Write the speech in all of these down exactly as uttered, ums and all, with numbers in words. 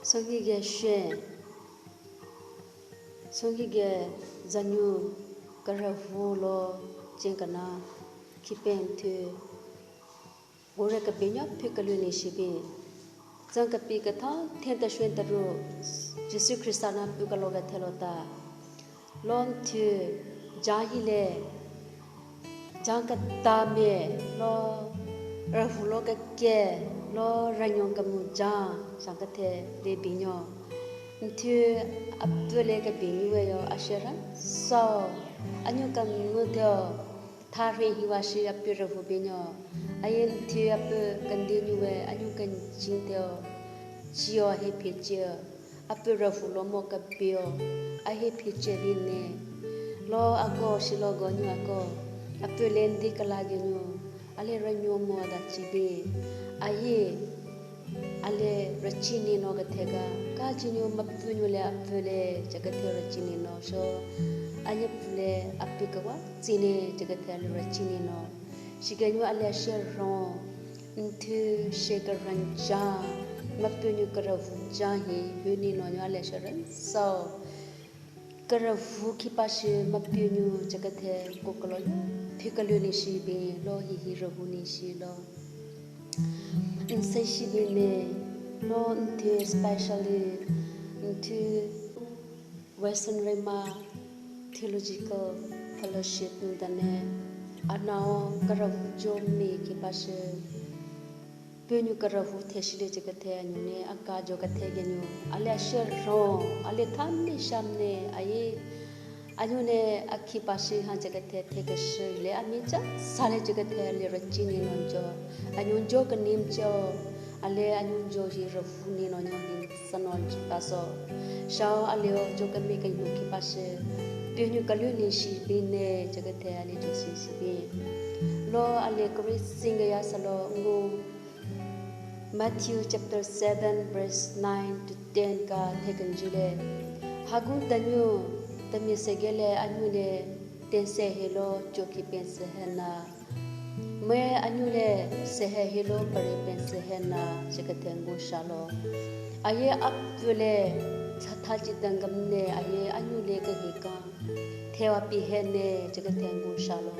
Songi ge shwe, songi ge zanyu kerevhu lo chen kena khipen thu gure kebenyo phu keluni shibi. Zan kepi ketha then ta shwen taru Jesu Khrista na pu kalo ke thelo ta. Lon thu ja hile Jang keta me lo, revhu lo keke lo, renyong kemu jang, jang kethe le binyo. Nthu apü le ke binyo we yo, ashe ran sao. Anyu kemu theo, tha re hiwa shi apü revhu binyo. Aye nthu apü kendi nyu we, anyu kenjing theo, chiyo he phe chiyo. Apü revhu lo mo kepio, ahe phi che bi ne. Lo ako shilo gonyu ako, apü le ndi kala genyu, ale renyo mo ada chi bi. Ahi, ale rechini no kethega, ka chinyu mapünyu le apü le, che kethe rechini no sho, anye pü le apü kawa, tsine che kethe ale rechini no. Shigenyu ale ashe ron, nthu she keran ja, mapünyu kerevhu ja hi, huni no nyo ale ashe ran sao. Kerevhu khipa shi mapünyu che kethe kokolo yo, phi keluni shi bi lo hi hi revhu ni shi lo. Nse shi bi ne, lo nthu specially, nthu Western Rhema Theological Fellowship nü dane, anao kerevhu jo mi khipa shi, pünyu kerevhu the shile che kethe anyu ne, aka jo kethe genyu, ale ashe ron, ale tha mi sham ne, aye, anyu ne, akhipa shi han che kethe the ke shi le, ami cha, sale che kethe le rechini non jo, anyu jo kenim jo, ale anyu jo hi revhu ni non nyo hin. Sanon chi paso. Shao aleo jo kemi kenyu khipa shi. Pünyu keluni shi bi ne che kethe ale jo si shi bi. Lo ale kuri singe ya salo ngu Matthew chapter seven verse nine to ten ka the kenjü le. Hagun tanyu temi segele anyu le tense helo jo khipen se hena. Me anyu le sehe hilo pari pen sehe na che kethe ngu shalo. Aye apü le tha tha chi tengam ne aye anyu le kehi kan. Thewa pi he ne che kethe ngu shalo.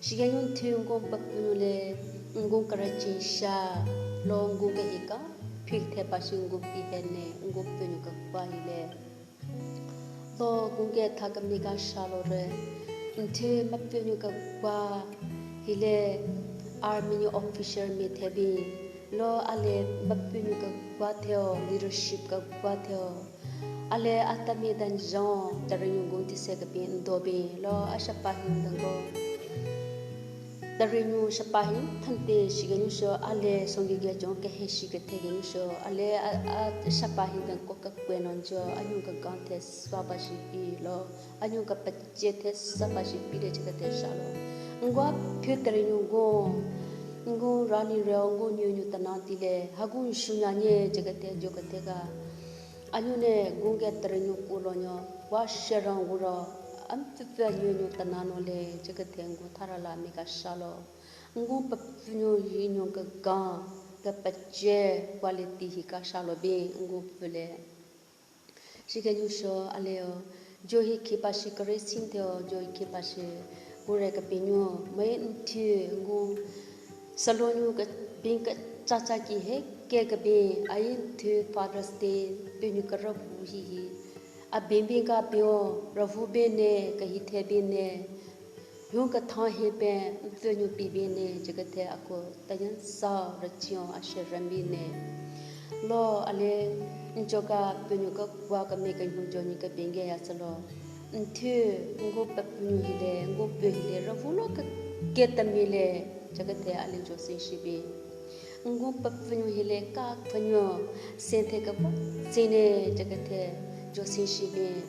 Shigenyu nthu ngu papünyu le ngu karachi sha lo ngu kehi kan. Phi the pa shi ngu pi he ne ngu pünyu kakwa hi le. Lo ngun ke tha kemi ka shalo re. Nthe mapünyu kakwa hile army nyu officer mi the bi. Lo ale mapünyu kakwa theo, leadership kakwa theo. Ale atami dan jon, tari nyu ngun tise kepin ndo bi. Lo ashapa hin dango. Tari nyu shapa hin thante shigenyu sho, ale songi ge jon kehe shi kethe genyu sho, ale a, a shapa hin dan ko kakwe non jo, anyu ka gan the swa ba shi pi lo, anyu ka pache the swa ba shi pi le che kethe sha lo. Ngwa phe tari nyu go, ngu rani reo, ngu nyu nyu tana ti le, hagu shu nya nye che kethe jo kethe ga. Anyu ne ngun ge tari nyu ku lo nyo, wa she ran gu ro, an phe phe nyu nyu tana no le, che kethe ngu thara la mi ka sha lo. Ngu pepünyu hi nyu kagan, kepache quality hi ka sha lo bi ngu pele. Shigenyu sho aleo, jo hi khipa shi kere sin theo, jo hi khipa shi kure kepinyu, me nthi ngu salonyu kepin kecha cha ki he ke kebin, ayi nthi Father's Day, pünyu kerapu hi hi. Abin bin ka pio, ravu bin ne, kehi the bin ne, Yun kethan hi pen, mpfü nyu pi bin ne, che kethe ako, tayan sa, rachion, ashe ran bin ne. Lo, ale, ncho ka, pünyu ka, kwa ka me ka nyu jo nyi ka bin ge ya sa lo. Nthu, ngu pa pünyu hi le, ngu pü hi le, ravu lo ka, ke ta mi le, che kethe ale jo sin shi bin. Ngu pa pünyu hi le, ka pünyu, sen the ka pa, sin ne, che kethe, jo sin shi bin.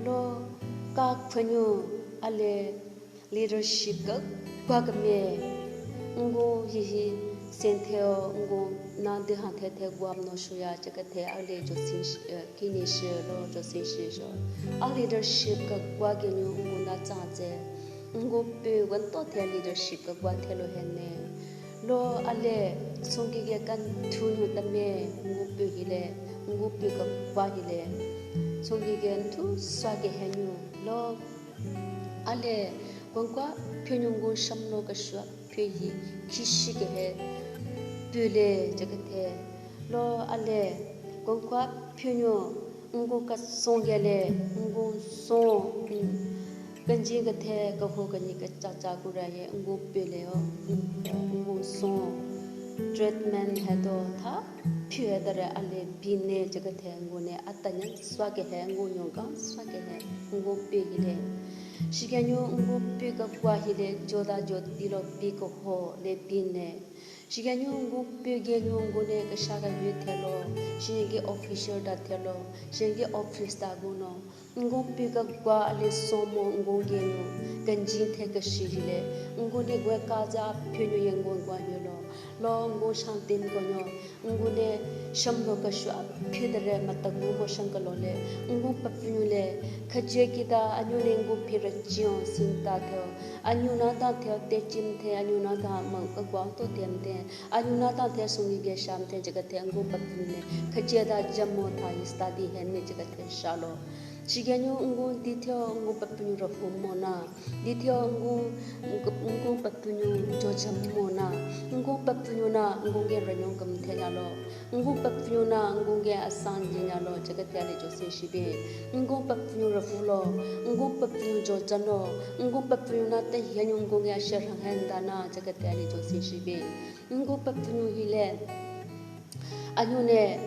Lo, ka pünyu, ale, Leadership ka, kwa keme, ngu hi hi, sen theo, ngu na de han the the guam no shuya, che kethe, a le jo sin shi, eh, kini shi lo jo sin shi jo. A leadership ka, kwa ke nyu, ngu na tsa ze, ngu pü wan to the leadership ka, kwa the lo hen ne. Lo a le, sung ki ge kan thu nyu ta me, ngu pü hi le, ngu pyu kebwa hile, songi gen thu swa ke henyu lo, ale, konkwa pyu nyu ngu shamlo keshwa pyu hi kishi ke he pyu le chekethe. Lo ale, konkwa pyu nyu ngu kesong ge le, ngu song, mm, kenjin kethe keho kenyi kecha cha ku ra ye ngu pyu le o, mm, ngu song. Treatment he do tha pyu he dare ale bi ne chekethe ngu ne atanyan swa ke he ngu nyu gang swa ke he ngu pyu hile. Shikenyu ngu pyu kebwa hile joda jodi lo bi keho le bi ne. Shikenyu ngu pyu genyu ngu ne kesha kehyu thelo, shingi official da thelo, shingi office da gu no. Ngu pyu kebwa ale somo ngu genyu, kenjin the keshi hile. Ngu ne gwe kaza pyu nyu ye ngu gwa nyu lo. Lo ngu shantin konyo, ngu ne shamlo keshwa pyu dare matagu mo shan kelo le. Ngu pepyu nyu le, khaje kita anyu ne ngu pyu rechion sinta theo. Anyu na ta theo techim the, anyu na ta ma kagwa to them the. Anyu na ta the songi ge sham the chekethe ngu pepyu nyu le. Khaje ta jamo tha yi study hen ne chekethe shalo. Shikenyu ngu di theo ngu pepyu nyu rafu mo na. Di theo ngu, ngu, ngu pepyu nyu joja mo na. Ngu pepyu nyu na ngu ge renyo kemthe nya lo. Ngu pepyu nyu na ngu ge asan ji nya lo chekethe le josi shibi. Ngu pepyu nyu rafu lo. Ngu pepyu nyu joja no. Ngu pepyu nyu na te henyu ngu ge ashe rang hen da na chekethe le josi shibi. Ngu pepyu nyu hile. Anyu ne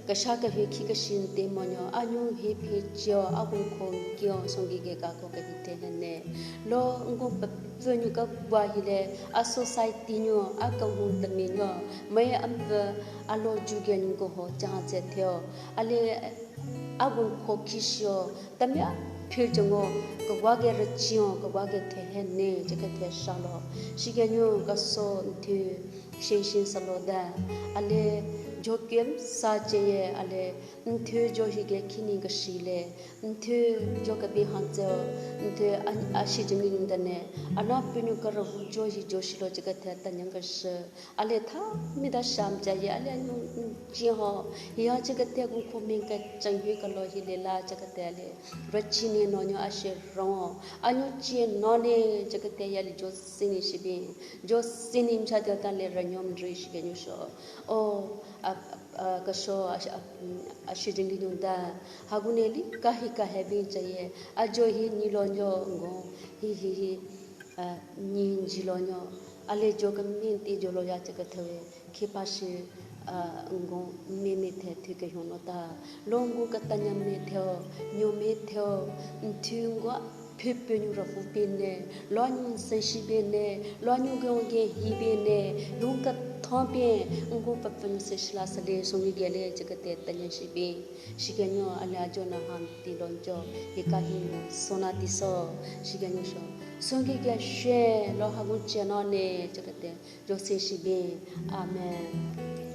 kesha kehyu khi keshin te monyo, anyu hi phi chio, agun kho kyo, songi ge ka ko kehi te ne. Lo ngu pepyu nyu kebwa hile, a society nyu, a kahun temi nyu, mai ampe alo ju ge nyu ko ho cha che theo. Ale agun kho khi shio, tamya phi jongo, kebwa ge rechion, kebwa ge the he ne, chekethe shalo. Shikenyu kaso nthu, Shenshin salo da, ale, jo kem sa cheye, ale, nthu jo hige khini keshi le, nthu jo kebi hantseo, nthu an-, ashi jingli nyung da ne, ana pyu nyu karahu jo hi jo shilo chekethe tanyang keshi, ale tha mida sham cheye, ale anyu nchi ho, ya chekethe gun ko min ke chang hyu kalo hi le la chekethe ale, rachi ne no nyu ashi rong, anyu chi no ne chekethe ya le jo sini shibi. Jo sini mcha de ta le ranyom dri shikenyu sho. O, a, a, a, kesho, a, a, mm, ashi jingli nyung da. Hagu ne li kahi kahe bin cheye. A jo hi nyi lo nyo ngo. Hi, hi, hi. A, nyi nji lo nyo. Ale jo kemin ti jo lo ya chekethe we. Khipa shi, a, ngo me me the thu kehyun lo ta. Lo ngu ketanya me theo. Nyo me theo. Nthu ngo Phe pyo nyu rafu pene, lo anyu nsen shi pene, lo anyu ge onge hi pene, lung kethon pye, ngu pepünyu se shila sale, songi gele, chekete tenye shi pye. Shikenyo ale ajo na han ti lonjo, hika hi ngu sona ti so, shikenyo sho. Songi ge shwe, lo hagun cheno ne, chekete, jo se shi pye. Amen.